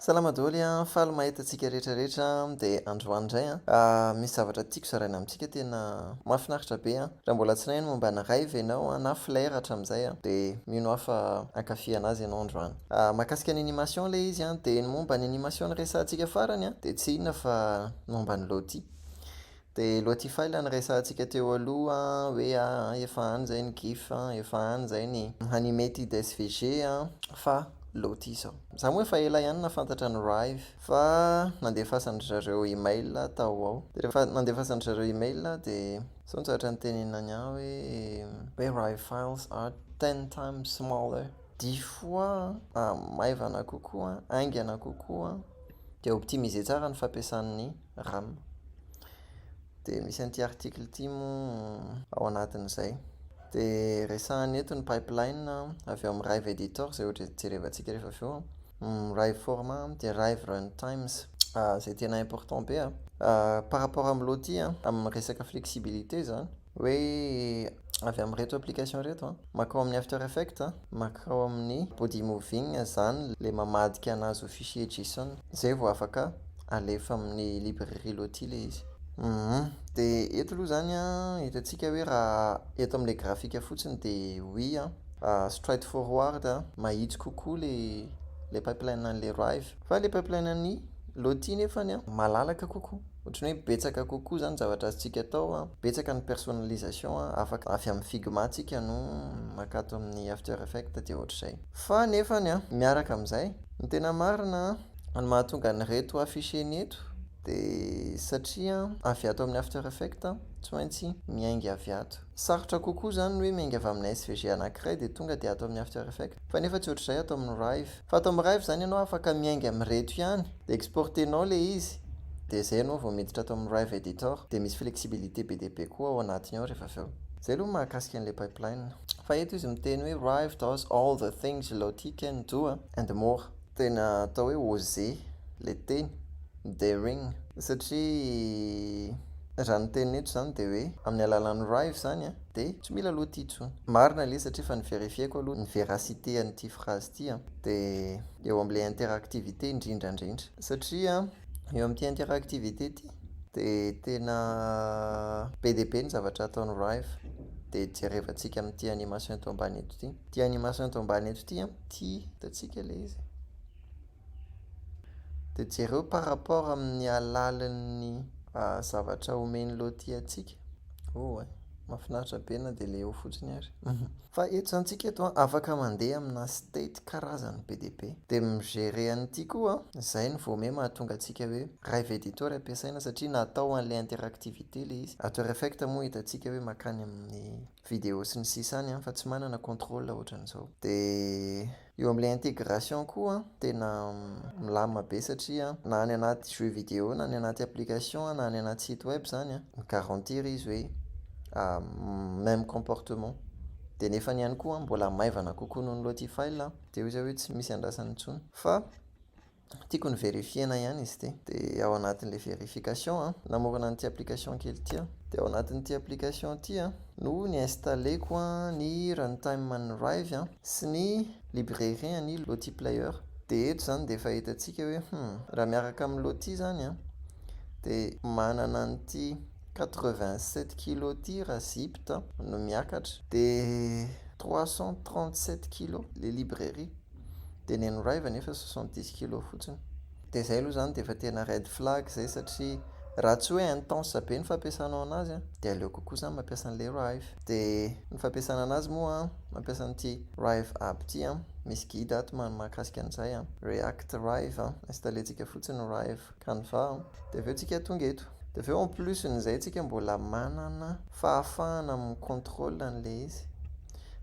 Salama daholo a, faly mahita antsika rehetrarehetra. Dia androany indray a, misy zavatra tiako zaraina amintsika tena mahafinaritra be a. Raha mbola tsy nahay ny momba ny Rive ianao a, na Flare hatramin'izay a, dia mino aho fa hankafy anazy ianao androany. Mahakasika ny animation ilay izy a, dia ny momba ny animation noresahantsika farany a, dia tsy inona fa ny momba ny Lottie. Dia Lottie file no resahantsika teo aloha hoe efa any izay ny GIF, efa any izay ny animated SVG a, fa Lottie izao. Izaho moa efa ela ihany nahafantatra ny Rive fa nandefasan-dry zareo email tao ao. Dia rehefa nandefasan-dry zareo email dia izao ny zavatra notenenany ahy hoe Rive files are 10 times smaller. 10 fois maivana kokoa, haingana kokoa, dia optimisé tsara ny fampiasan'ny RAM. Dia misy an'ity article ity moa ao anatin'izay. Dia resahana eto ny pipeline avy ao amin'ny Rive Editor izay ohatra jerevantsika rehefa avy eo. Rive format dia Rive runtimes izay tena important be a. Par rapport amin'ny Lottie a, amin'ny resaka flexibilité zany hoe avy amin'ireto application ireto a, mankao amin'ny After Effects a, mankao amin'ny Bodymovin zany le mamadika anazy ho fichier JSON. Zay vao afaka alefa amin'ny librairie Lottie le izy. Dia eto aloha zany a, hitantsika hoe raha eto amin'ilay graphique fotsiny dia oui a, straight forward mahitsy kokoa le pipeline an'le Rive. Fa le pipeline an'ny Lottie nefany a, malalaka kokoa. Ohatran'ny hoe betsaka kokoa zany zavatra azontsika atao a, betsaka ny personnalisation a, afaka avy amin'ny Figma tsika no makato amin'ny After Effects dia ohatr'izay. Fa nefany a, miaraka amin'izay, ny tena marina ny mahatonga an'ireto afficher-ny eto dia satria avy ato amin'ny After Effects tsy maintsy miainga avy ato. Sarotra kokoa zany ny hoe miainga avy amin'ny SVG anankiray dia tonga dia ato amin'ny After Effects. Fa nefa tsy ohatr'izay ato amin'ny Rive. Fa ato amin'ny Rive zany ianao afaka miainga amin'ireto ihany, dia exporter-nao ilay izy, dia izay ianao vao miditra ato amin'ny Rive Editor. Dia misy flexibilité be dia be koa ao anatiny ao rehefa avy eo. Zay aloha mahakasika an'ilay pipeline. Fa eto izy miteny hoe "Rive does all the things Lottie can do and more". Tena atao hoe osé le teny, daring, satria raha ny teniny eto zany dia hoe amin'ny alalan'ny Rive zany a, dia tsy mila Lottie intsony. Marina ilay izy satria efa nivérifier-ko aloha ny véracité an'ity phrase ity a, dia eo amin'ilay interactivité indrindrandrindra. Satria eo amin'ity interactivité ity dia tena be dia be ny zavatra ataon'ny Rive. Dia jerevantsika amin'ity animation eto ambany eto ity. Ity animation eto ambany eto ity a, ity hitantsika ilay izy. Dia jereo par rapport amin'ny halalin'ny zavatra omen'ny Lottie antsika. Oh ay, mahafinaritra be na dia le eo fotsiny ary. Fa eto zany tsika eto a, afaka mandeha amina state karazany be dia be. Dia mi-gérer an'ity koa, izay no vao miha mahatonga antsika hoe Rive Editor ampiasaina satria natao an'ilay interactivité ilay izy. After Effects moa hitantsika hoe mankany amin'ny vidéo sy ny sisa any a, fa tsy manana contrôle ohatran'izao. Dia eo amin'ilay intégration koa tena milamina be satria na any anaty jeu vidéo na any anaty application na any anaty site web zany a, mi-garantir izy hoe même comportement. Dia nefany ihany koa mbola maivana kokoa noho ny Lottie file, dia hoy izy hoe tsy misy andrasana intsony. Fa tiako ny vérifier-na ihany izy ity. Dia ao anatin'ilay vérification a, namorona an'ity application kely ity aho. Dia ao anatin'ity application ity a, no ni-installer-ko a ny runtime an'ny Rive a sy ny librairie an'ny Lottie Player. Dia eto zany dia efa hitantsika hoe raha miaraka amin'ny Lottie zany a, dia manana an'ity 87 kilo ity raha zipped no miakatra. Dia 337 kilo le librairie. Dia ny an'ny Rive nefa 70 kilo fotsiny. Dia izay aloha zany dia efa tena red flag zay satria raha tsy hoe intense be ny fampiasanao anazy a, dia aleo kokoa zany mampiasa an'ilay Rive. Dia ny fampiasana anazy moa mampiasa an'ity Rive app ity a, misy guide ato mahakasika an'izay a. React Rive a, installer-ntsika fotsiny Rive Canva, dia avy eo tsika tonga eto. Dia avy eo en plus n'izay tsika mbola manana fahafahana mi-contrôle an'ilay izy.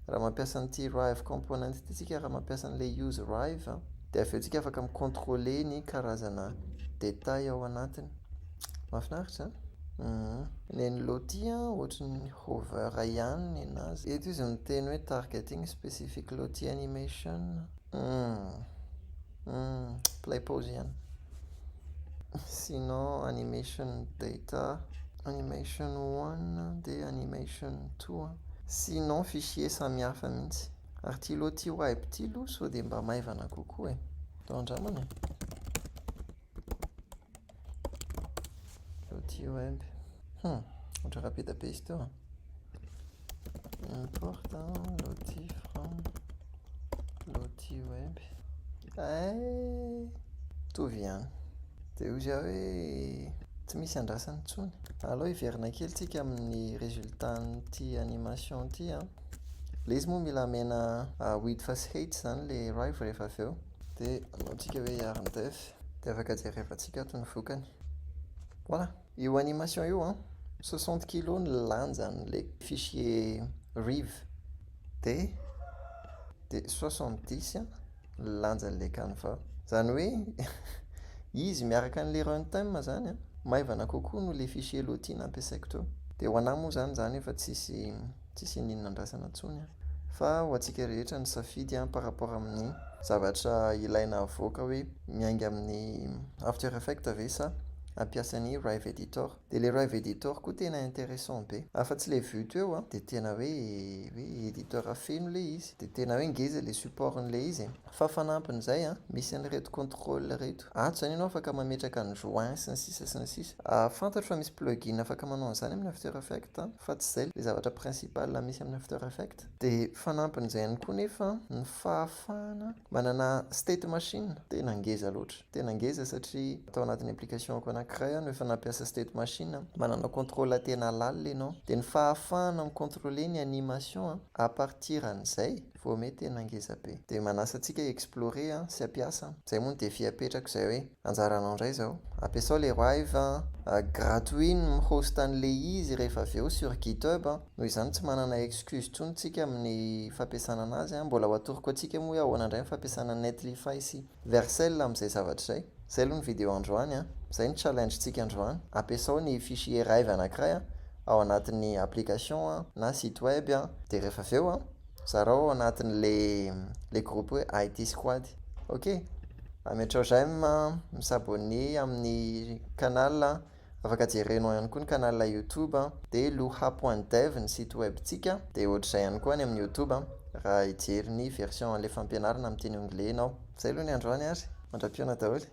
Raha mampiasa an'ity Rive component ity tsika, raha mampiasa an'ilay use Rive, dia avy eo tsika afaka mi-contrôler ny karazana détail ao anatiny. Mahafinaritra. Ny an'ny Lottie a, ohatran'ny hover ihany ny anazy. Eto izy miteny hoe targeting specific Lottie animation. Play pause ihany. Sinon animation data, animation one dia animation two. Sinon fichier samihafa mihitsy. Ary ity Lottie web ity aloha sao dia mba maivana kokoa e. Atao andramana e. Lottie web. Ohatra rapide be izy teo. Import Lottie from Lottie web. Ay, mitovy ihany. Dia hoy zaho hoe tsy misy andrasana intsony. Aleo hiverina kely tsika amin'ny résultat-n'ity animation ity a. Ilay izy moa mila omena width sy height zany ilay Rive rehefa avy eo. Dia ataontsika hoe yarn dev. Dia afaka jerevantsika ato ny vokany. Voilà, io animation io a, 60 kilo ny lanjan'ilay fichier Rive. Dia 70 ny lanjan'ilay canevas. Zany hoe izy miaraka an'ilay runtime zany a, maivana kokoa noho ilay fichier Lottie nampiasaiko teo. Dia ho anahy moa zany zany efa tsisy n'inona andrasana intsony a. Fa ho antsika rehetra ny safidy a, par rapport amin'ny zavatra ilaina avoaka hoe miainga amin'ny After Effects ve sa hampiasa ny Rive Editor. Dia ilay Rive Editor koa tena intéressant be. Afa-tsy ilay vue teo a, dia tena hoe éditeur feno ilay izy. Dia tena hoe ngeza ilay support-n'ilay izy. Fa fanampin'izay a, misy an'ireto contrôle ireto. Ato zany ianao afaka mametraka ny joint sy ny sisa sy ny sisa. Fantatro fa misy plugin afaka manao an'izany amin'ny After Effects, fa tsy izay ilay zavatra principal misy amin'ny After Effects. Dia fanampin'izay ihany koa nefa ny fahafahana manana state machine tena ngeza loatra. Tena ngeza satria tao anatin'ny application-ko anankiray aho no efa nampiasa state machine. Manana contrôle tena lalina ianao. Dia ny fahafahana mi-contrôler ny animation à partir an'izay vao mety tena ngeza be. Dia manasa antsika explorer sy hampiasa. Izay moa ny défi apetrako izay hoe anjaranao indray izao. Ampiasao ilay Rive, gratuit ny mi-host an'ilay izy rehefa avy eo sur GitHub. Noho izany tsy manana excuse intsony tsika amin'ny fampiasana anazy. Mbola ho atoroko antsika moa hoe ahoana indray ny fampiasana Netlify sy Vercel amin'izay zavatra izay. Izay aloha ny vidéo androany a. Izay ny challenge-tsika androany. Ampiasao ny fichier Rive anankiray ao anatin'ny application na site web, dia rehefa avy eo a, zarao ao anatin'le le groupe hoe IT Squad. Ok, ametrao j'aime, mi-s'abonner amin'ny canal, afaka jerenao ihany koa ny canal YouTube, dia luha.dev ny site web-tsika, dia ohatr'izay ihany koa any amin'ny YouTube raha hijery ny version an'ilay fampianarana amin'ny teny anglais ianao. Izay aloha ny androany ary mandra-pihaona daholo.